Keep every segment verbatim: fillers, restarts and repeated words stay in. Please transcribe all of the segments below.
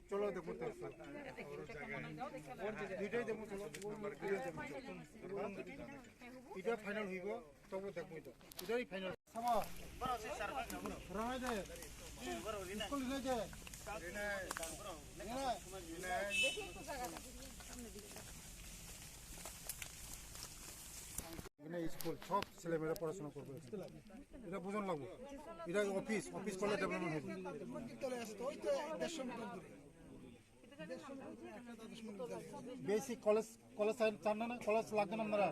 চলো দেখো তো। দুইটাই দেখো, চলো। এটা ফাইনাল হইব, তবু দেখবো তো। এটাই ফাইনাল। সামা। রঙাই দে। স্কুল রে দে। এখানে স্কুল, সব ছেলেমেয়েরা পড়াশোনা করবে এখানে। এটা বুঝন লাগবো। এটা অফিস, অফিস করলে ডেভেলপমেন্ট হবে। বেসিক কলেজ, কলেজ চান, চান না, না? কলেজ লাগবে না আপনারা?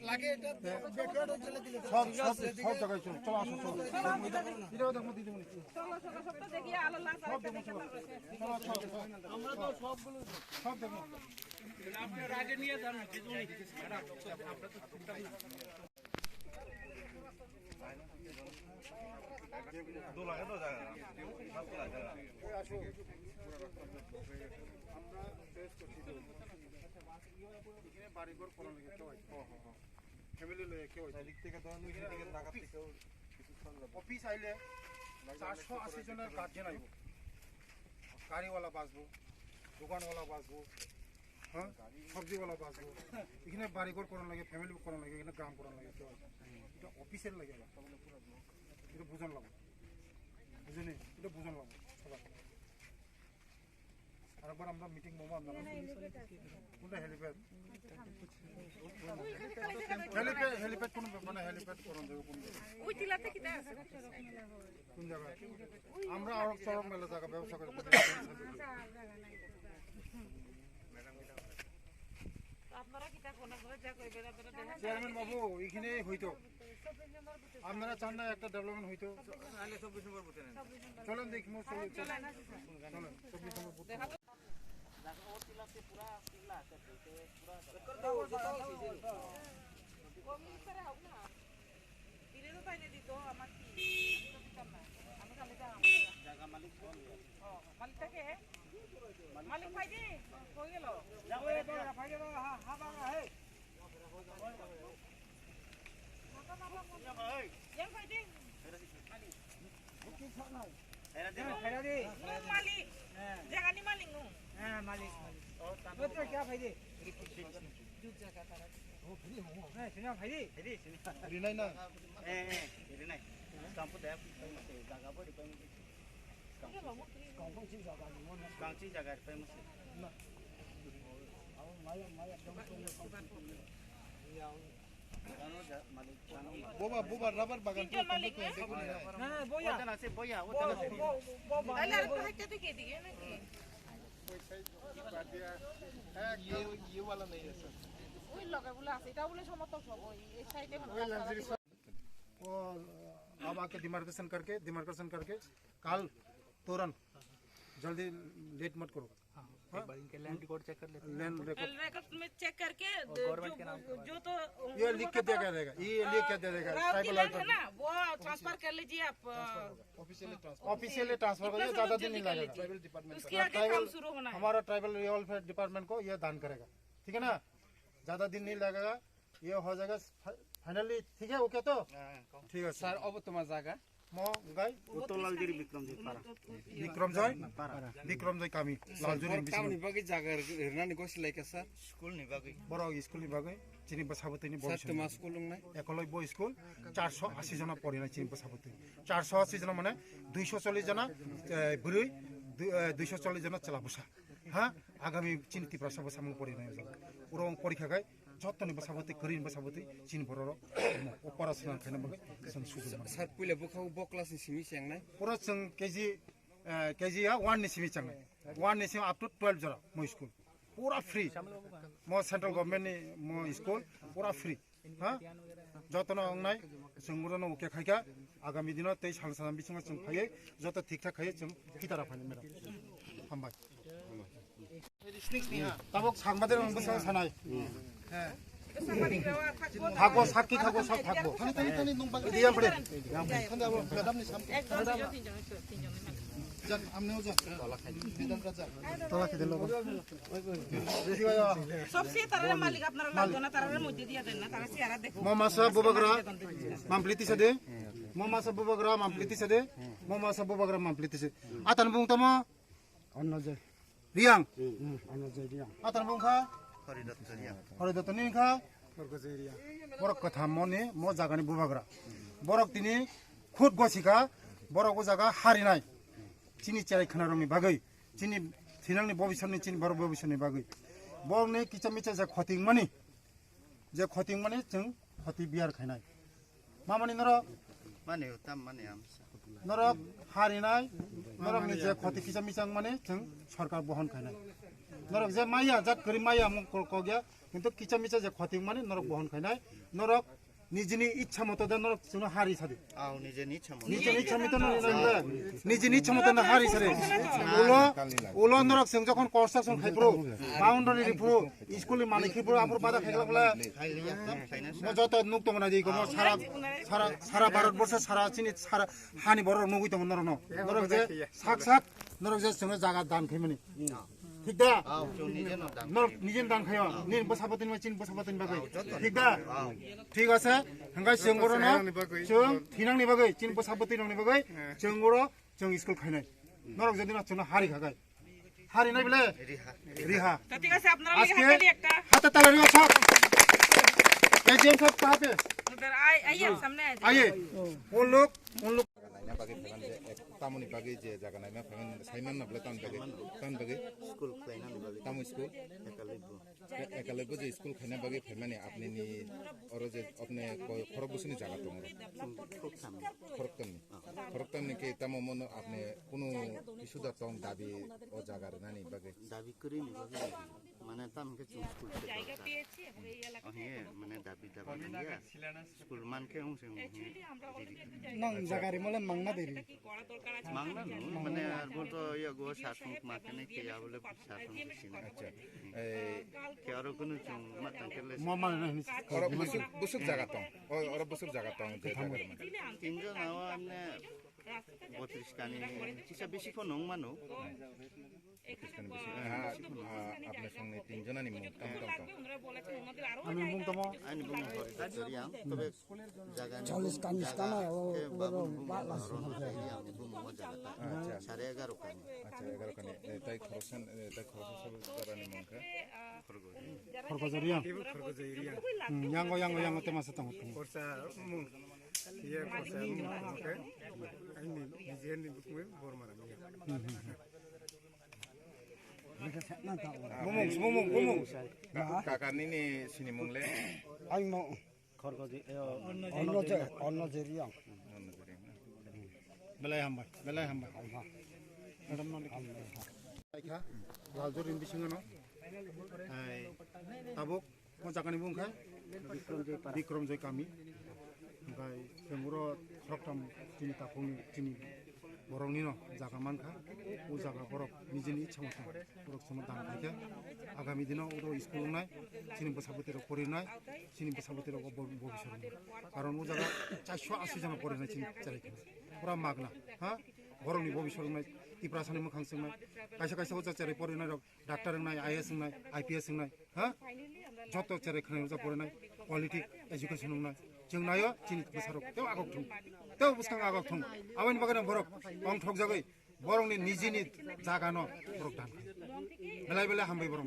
লাগে, এটা ব্যাকওয়ার্ড অঞ্চলে দিলে তো সব, ঠিক সব, আছে, সব এদিকে জায়গায় চলো। চলো, আসো, চলো। এটাও দেখো, দিদিমণি। চলো, চলো, সব তো দেখি, আলো লাল সব দেখো, চলো। চলো, চলো, চলো। আমরা তো সবগুলো সব দেখো। এখানে বাড়িঘর করার লাগে কেউ আছে? ফ্যামিলি লয়ে কেউ আছে? এদিক থেকে ধরেন, ওই দিকে নাগাদ থেকেও কিছু স্থান যাবে। অফিস আইলে চারশো আশি জনের গার্জেন আইব। গাড়িওয়ালা বাঁচবো, দোকানওয়ালা বাঁচবো, হ্যাঁ, সবজিওয়ালা বাঁচবো। এখানে বাড়িঘর করার লাগে, ফ্যামিলি করার লাগে, এখানে গ্রাম করার লাগে, কেউ আছে? এটা অফিসের লাগে আবার। এটা বুঝন লাগবো, বুঝলি? এটা বুঝন লাগবো সবার। আরেকবার আমরা মিটিং বলবো আপনারা। কোনটা হেলিপ্যাড? হেলিপ্যাড, হেলিপ্যাড কোন ব্যাপার না, হেলিপ্যাড করুন যাবে কোন জায়গায়? ওই টিলাতে কিতা আছে? কোন জায়গায়? আমরা আরো চরক মেলা জায়গা ব্যবস্থা করে। আপনারা কিতা কোন করে যা কইবেন আপনারা দেখেন। চেয়ারম্যান বাবু, এখানে হইতো। আপনারা চান না একটা ডেভেলপমেন্ট হইতো? চলেন দেখি, মোর চলেন, চলেন। চলেন, চব্বিশ নম্বর বুথ। দিলে তো তাই না দিত, আমার কি? আমি তো দিতাম না। আমি খালি যাওয়া আমার জায়গা। জায়গা মালিক বল। ও, মালিকটা কে? মালিক ভাই জি, কই গেল? যাও, এই বাবা, ভাই রে বাবা, হা, হা, বাবা, এই। মাথা, মাথা, মাথা। এই। ইয়ার ভাই জি। মালিক। এরা দিল। এরা দি। নুন মালিক। হ্যাঁ। জায়গা নি মালিক নুন। হ্যাঁ, মালিক, মালিক। ও, তারপর। ও, তো কে ভাই রে? দুধ জায়গা তারা। হ্যাঁ, শুনে ভাই রে। এই রে, শুনে। রিনাই না? এ, এ, রিনাই। কামপু দেখ, জায়গা বড়, Kangchi jaga ni mo na. Kangchi jaga ri pai masi. Na. Aw maya maya dong dong. Kano ja malik kano. Boba boba rubber bagan to. Tinjon malik na? Na na boya. Wata na se boya, wata na se. Bo bo bo. Taile arekta haikka to ke dige naki? ये ये वाला नहीं है सर। ওই লগে বলে আছে, এটা বলে সমতল সব ওই এই সাইডে। वो अब आके डिमार्केशन करके, डिमार्केशन करके कल तुरंत, जल्दी लेट मत करो। हाँ, हाँ? एक बार इनके लैंड रिकॉर्ड चेक कर लेते हैं। Land record. लैंड रिकॉर्ड में चेक करके और जो, गवर्नमेंट के नाम करवा जो तो ये लिख के दिया रहेगा, ये लिख के दिया रहेगा, राउर की ट्राइबल लैंड है ना, वो ट्रांसफर कर लीजिए आप। Officially transfer. ऑफिशियली ट्रांसफर करिए, ज़्यादा दिन नहीं लगेगा। उसके आगे काम शुरू होना है। हमारा ट्राइबल वेलफेयर डिपार्टमेंट को ये दान करेगा, ठीक है ना? ज़्यादा दिन नहीं लगेगा। ये हो जाएगा फाइनली, ठीक है, ओके तो? ठीक है, স্যার। অব তোমার জায়গা? মো গাই। উত্তর লালজুরি বিক্রমজয় পাড়া। বিক্রমজয়? পাড়া। বিক্রমজয় কামি। স্যার, লালজুরি বড় বিক্রম। কামনি বাকি জায়গা রেনানি গোস লাইকা স্যার। স্কুল নি বাকি। বড় স্কুল নি বাকি। চিনি বসাবো তিনি বড় স্যার, স্কুল। তোমার স্কুল নাই? একলব্য স্কুল, চারশো আশি জন পড়ে না চিনি বসাবো তিনি। চারশো আশি জন মানে দুইশো চল্লিশ জন, এ, বুড়ি, দুই, এ, দুইশো চল্লিশ জন চেলা বসা। হ্যাঁ, আগামী চিনি ত্রিপুরা সভা সামনে পড়ে না। ওরকম পরীক্ষা গায়। Jottoni bwsabotwi, kwrwini bwsabotwi, chini bororok omo operation khaina bagwi chwng sujuk mano. Sir, puila bwkhao bo class ni simi chengnai? Pura chwng K G, eh, K G ya one ni simi chengnai. One ni simi up to twelve jora mo school. Pura free. Mo central government ni mo school pura free. Ha? Jotono wngnai, chwng bono uke khaikha, agami dino tei sal salam bisingo chwng phaiwi joto thik thak khaiwi chwng phitara phainai madam. Hambai. Tabuk sangbadir ang bwsang sanai. He. Thakbo, sakki thakbo, sab thakbo. Thani, thani, thani, nung bagwi. Diya pade. Thani abo madam ni sam. Jan, amne ojo. Tola khai. Madam ka jan. Tola khai dilo. Sobse tarare malik apnara lagto na, tarare moddhe diya den na, tara siyara dekho. Mo masa bobagra. Mampli tisa de. Mo masa bubagra mampli tise de. Mo masa bubagra mampli tise. Atan bung tamo? Anna je. Riang. Hmm, anna je riang. Atan bung kha? Haridatta Riang. Haridatta ni kha? Borok je riang. Borok katham mo ni mo jaga ni bubagra. Borok tini khut gosika, borok o jaga harinai. Chini cherai khana rong ni bagwi. Chini thinang ni bobisor ni chini borok bobisor ni bagwi. Borok ni kicha micha je khoting mani. Je khoting mani chwng khoti biyar khainai. Mamani norok Mani tam mani am. Norok harinai, norok ni je khoti kicha michang mani chwng sorkar bohon khainai. Norok je maya jat kori maya mung kok ya, kintu kicha micha je khoti mani norok bohon khainai. Norok nijini ichha moto da norok chwngno hari sadi. Aw, nijini ichha moto. Nijini ichha moto no nang da. Nijini ichha moto no hari sadi. Ulo, ulo norok chwng jokhon construction khai phuru, boundary ri phuru, school ni manwi khi phuru, aphuru bada khai khlak le. Mo joto nuk tongo na di ko, mo sara, sara, sara Bharat borsho, sara chini, sara hani borok nugwi tongo norok no. Norok je sak sak, norok je chwngno jaga dan khai mani. Thik da? Aw, chwng nije no dan. Norok nije dan khayo. Nini bwsa bwtwi ma chini bwsa bwtwi bagwi. Thik da? Thik ase. Hwnkhai chwng oro no, chwng thinang ni bagwi, chini bwsa bwtwi rok ni bagwi, chwng oro, chwng school khainai. Norok jodi no chwngno hari khagai. Hari nai bile? Riha. Riha. তো ঠিক আছে, আপনারা আজকে হাততালি একটা। হাতে তালি রিও সব। এই যে সব পাবে। উধর আই, আইয়ে, সামনে আইয়ে। আইয়ে। কোন লোক? কোন লোক? Naina bagwi phaimani je, eh, tamoni bagwi je jaga naina phaimani, saiman na bole tamoni bagwi, tamoni bagwi? School khlainani bagwi. Tamo school? Ekalibu. E-, ekalibu je school khaina bagwi phaimani apni ni oro je apni koi khorok bwswkni jaga tongo? Khoroktam. Khoroktamni. Khoroktamni khe tamo mono apni kunu kisuda tong dabi o jaga rwnani bagwi? Dabi kwrwini bagwi. Mane tam khe chwng school khe dorkar. Ohe, mane dabi dabi nangya. School man khe wng se wng he. Nang jaga rimole mangna deri. Mangna no, mane arbo to ya go sasong ma khe ne khe ya bole sasong khe sina. Acha. Eh, khe aro kunu chwng ma tang khe le. Mo ma na ni. Oro busuk, busuk jaga tong. O, oro busuk jaga tong, je jaga man. Tinjon awa amne botris kani kisa bisi pho nong mano. Botris kani bisi. Ah, ah, apne songni tinjonani mung tam tam tong. Ani mung tamo? Ani mung Hori Daktari ang. Tobe jaga ni Challis mung kani jaga skana, o, khe o, babun o, mung bakla Hori song. Daktari ang mung mo jaga ta. Acha. Sare egaro kani. Acha, egaro kani. Eh, tai khorosan, eh, tai khorosan sabu jaga ni mung khe? Khorgojari ang. Ibu khorgojari ang. Hmm, yango, yango, yango, tema sa tong. Korsa mung. Iya, korsa mung. Oke. Ini, ini bukme bor mana. Hmm, hmm, hmm. Mumung, mumung, mumung. Ka-, kaka nini sini mung le? Ang no. Khorgoji, eh, Onno je, onno je riang. Belai hambai, belai hambai. Madam no likha. Laljor rin bisingo no. Ai, tabuk mo jagani bung khai Bikram Joy Kami. Bikram Joy Kami. Bhai, kemuro soktam chini tapung chini borokni no jaga mankha. O jaga borok nijini ichha motha borok sono dan khaikha. Agami dino oro school wngnai, chini bwsa bwtwi rok porinai, chini bwsa bwtwi rok bo-, bobiswt wngnai. Karon o jaga charsho asi jona porinai chini cherai khna. Pura magna, ha? Borokni bobiswt wngnai, Tiprasani mwkhang swngnai. Kaisa kaisa o jaga cherai porinai rok, doctor wngnai, I A S wngnai, I P S wngnai, ha? Joto cherai khna o jaga porinai, quality education wngnai. Chwng naio chini bwsarok tei agok thung. Tei bwskang agok thung. Aboni bagwi borok ong thokjagwi borokni nijini jagano borok dan khai. Belai belai hambai borok.